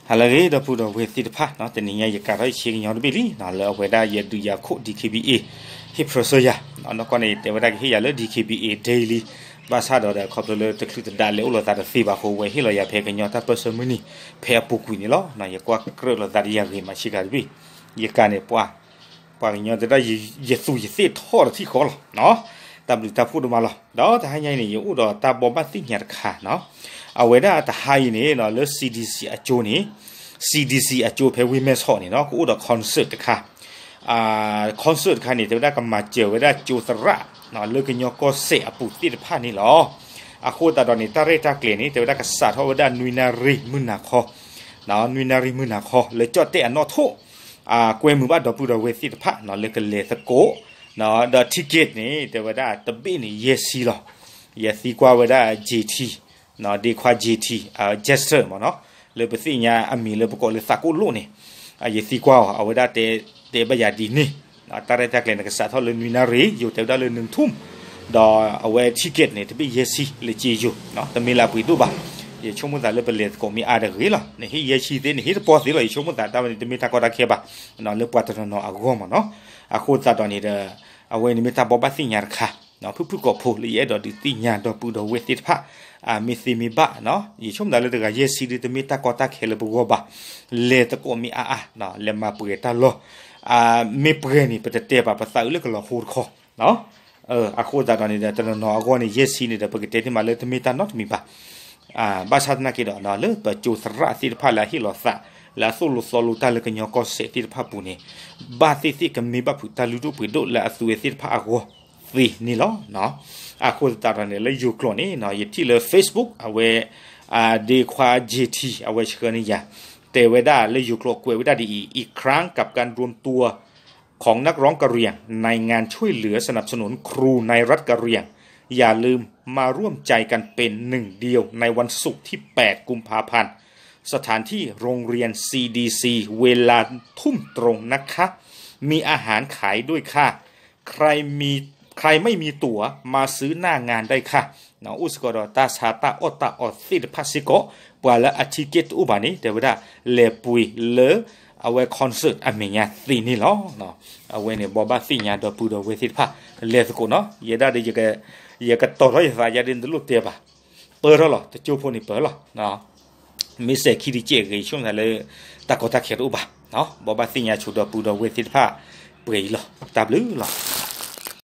ဟါလၢအဂ့ၤ ဒီပုၢ်ဒီဝဲၢ်သ့ၣ်တဖၣ်, တနံၤညါယကးထီၣ်ယဆ့ကညီတဘ့ၣ်လံ လၢအဝဲဒၣ်ယဒုးယၤခိၣ် DKBA ဟ့ၣ်ဖြၢဆၢယၤ, နီၢ်ကီၢ်န့ၣ် တဲဝဲဒၣ်ကဟ့ၣ်ယၤလၢ DKBA Daily, ဘၣ်ဆၣ်ဒီး ခီဖျိလၢတချုးတဒါလဲၤအိၣ်လိာ်သးတသ့ဘၣ်အဃိ ဝဲဟ့ၣ်လီၤယၤဖဲကညီတၢ်ပၢၢ်ဆၢမုၢ်နံၤ ဖဲအပူၤကွံာ်န့ၣ်လီၤ. ယကွၢ်ကြၢးလိာ်သးဒီးယဂ့ၤမးဆ့ကၤတဘ့ၣ်, ယကးန့ၣ် ပှၤ ပှၤကညီတဲဒၣ် ယသူၣ်ယသ့ၣ်ထီၣ်တထံၣ်ဃီလီၤ. တၢ်ဘျုးတၢ်ဖှိၣ်ဒိၣ်မးလီၤ. ဒီးတဟါညါအံၤန့ၣ် ယအိၣ်ဒီးတၢ်ဘိးဘၣ်သ့ၣ်ညါတခါနီၤ, အဝဲဒၣ်တဟါအံၤန့ၣ် လၢ CDC အကၠိန့ၣ်, CDC အကၠိဖဲဝ့ၢ်မဲၢ်ဆီးန့ၣ်နီၤ ကအိၣ်ဒီး concert တခါ, concert တခါန့ၣ် တဲဝဲဒၣ်ကမၤစၢၤဝဲဒၣ်ကၠိသရၣ် လၢကညီကီၢ်စဲၣ်အပူၤသ့ၣ်တဖၣ်န့ၣ်လီၤ. အဃိသတးဒီးန့ၣ် တၢ်ရဲၣ်တၢ်ကျဲၤန့ၣ် တဲဝဲဒၣ်ကစးထီၣ်ဝဲဒၣ်နွံနၣ်ရံၣ်မုၢ်နၤခီ, နွံနၣ်ရံၣ်မုၢ်နၤခီ လၢကၠီၣ်တဲၣ်အနီၣ်ထိး, ကွဲမုာ်ဘၣ်ဒီပုၢ်ဒီဝဲၢ်သ့ၣ်တဖၣ် လၢကလဲၤသကိး, ဒီး ticket န့ၣ် တဲဝဲဒၣ်တဘ့ၣ်န့ၣ် ယဲၢ်ဆံလီၤ. ယသံကွၢ်ဝဲဒၣ် JT, ဒ့ခွါ JT, Jester မ့ၢ်နီၤ, လၢပသ့ၣ်ညါအမံၤလၢပကိးလၢသးကိၣ်လိၣ်န့ၣ်, ယသံကွၢ်အီၤ အဝဲဒၣ်တဲဘၣ်ယၤဒ်န့ၣ်, တၢ်ရဲၣ်တၢ်ကျဲၤန့ၣ် ကစးထီၣ်လၢနွံနၣ်ရံၣ် ယိၤတဲဝဲဒၣ်လၢနုၢ်ထူၣ်, ဒီးအဝဲ ticket န့ၣ် တဘ့ၣ်ယဲၢ်ဆံလၢက့ယိၤ, တမ့ၢ်လၢအပှ့ၤဒိၣ်ဘၣ်. ယဆိကမိၣ်သးလၢပလဲၤသကိးမ့ၢ်အါတဂ့ၤလီၤ. နဟ့ၣ်ယဲၢ်ဆံသ့ နဟ့ၣ်တပီၢ်သ့လီၤ. ယဆိကမိၣ်သးတၢ်ဝဲန့ၣ် တမ့ၢ်တၢ်ကီတၢ်ခဲဘၣ်, လၢပှၤတနီၤနီၤအဂီၢ်မ့ၢ်နီၤ. အဃိသတးဒီးန့ၣ်ဒီး အဝဲန့ၣ်မ့ၢ်တၢ်ဘိးဘၣ်သ့ၣ်ညါတခါ, ဖုၣ်ဖုၣ်ကိာ်ဖိလၢယအဲၣ်ဒိးဒုးသ့ၣ်ညါဒီပုၢ်ဒီဝဲၢ်သ့ၣ်တဖၣ်, မ့ၢ်သ့မ့ၢ်ဘၣ်, ယဆိကမိၣ်သးလၢတဂၤယဲၢ်ဆံဒ် တမ့ၢ်တၢ်ကီတၢ်ခဲလၢပဂီၢ်ဘၣ်, လဲၤသကိးမ့ၢ်အါအါ, လဲၤမၤပှဲၤတၢ်လီၢ်, မ့ၢ်ပှဲၤန့ၣ် ပတတဲဘၣ် ပသးအုးလၢကလီၤဟိတခီ အဃိသတးဒီးန့ၣ်ဒီး တနီၤနီၤအဂီၢ်န့ၣ် ယဲၢ်ဆံန့ၣ်ဒီး ပကတဲသ့မးလၢတမ့ၢ်တၢ်နီတမံၤဘၣ်. ဘၣ်ဆၣ်သနာ်က့ဒီး လၢပကၠိသရၣ်သ့ၣ်တဖၣ်လၢအဟ့ၣ်လီၤသး လၢအသိၣ်လိသီလိတၢ်လၢကညီကီၢ်စဲၣ်သ့ၣ်တဖၣ်ပူၤန့ၣ်, ဘၣ်သ့ၣ်သ့ၣ်ကမ့ၢ်ဘၣ်ဖုးတၢ်လုၢ်ဒိၣ်ပှ့ၤဒိၣ်လၢအသုဝဲသ့ၣ်တဖၣ်အဂီၢ်သ့န့ၣ်လီၤ. အဃိသတးဒီးန့ၣ် လၢယိၤကျိာ်န့ၣ် ယထံၣ်လၢ Facebook အဝဲ ဒ့ခွါ JT အဝဲဆှၢန့ၢ်ယၤ, တဲဝဲဒၣ်လၢယိၤကျိာ်ကွဲးဝဲဒၣ်ဒ်အံၤ, อีกครั้งกับการรวมตัว ของนักร้องกะเหรี่ยงในงานช่วยเหลือสนับสนุนครูในรัฐกะเหรี่ยง อย่าลืมมาร่วมใจกันเป็นหนึ่งเดียวในวันศุกร์ที่แปดกุมภาพันธ์ สถานที่โรงเรียน ซีดีซี เวลาทุ่มตรงนะคะ มีอาหารขายด้วยค่ะ ใครมี ใครไม่มีตั๋วมาซื้อหน้างานได้ค่ะ အိၣ်စ့ၢ်ကီးဒီးတၢ်ဆါတၢ်အီၣ်တၢ်အီသ့ၣ်တဖၣ်စ့ၢ်ကီး, ပှၤလၢအ ticket တအိၣ်ဘၣ်န့ၣ် တဲဝဲဒၣ် လဲၤပှ့ၤလၢ အဝဲ concert အမဲာ်ညါသ့န့ၣ်လီၤ. အဝဲန့ၣ် ဘိးဘၣ်သ့ၣ်ညါဒီပုၢ်ဒီဝဲၢ်သ့ၣ်တဖၣ် လဲၤသကိးနီၤ, ယဲဒၣ်ဒီး ယကတီၤထီၣ်ယသးယါဒ်နတလိၣ်တဲဘၣ်, ပၢၢ်ထီၣ်လီၤ တကၠိဖိန့ၣ်ပၢၢ်လီၤ. မ့ၢ်စဲၤခံတကဲးဂ့ၤ ဆိကမိၣ်သးလၢ တၢ်ကီတၢ်ခဲတအိၣ်ဘၣ်, ဘိးဘၣ်သ့ၣ်ညါဆိဒီပုၢ်ဒီဝဲၢ်သ့ၣ်တဖၣ် ပှဲၤအံၤလီၤ. တၢ်ဘျုးလီၤ.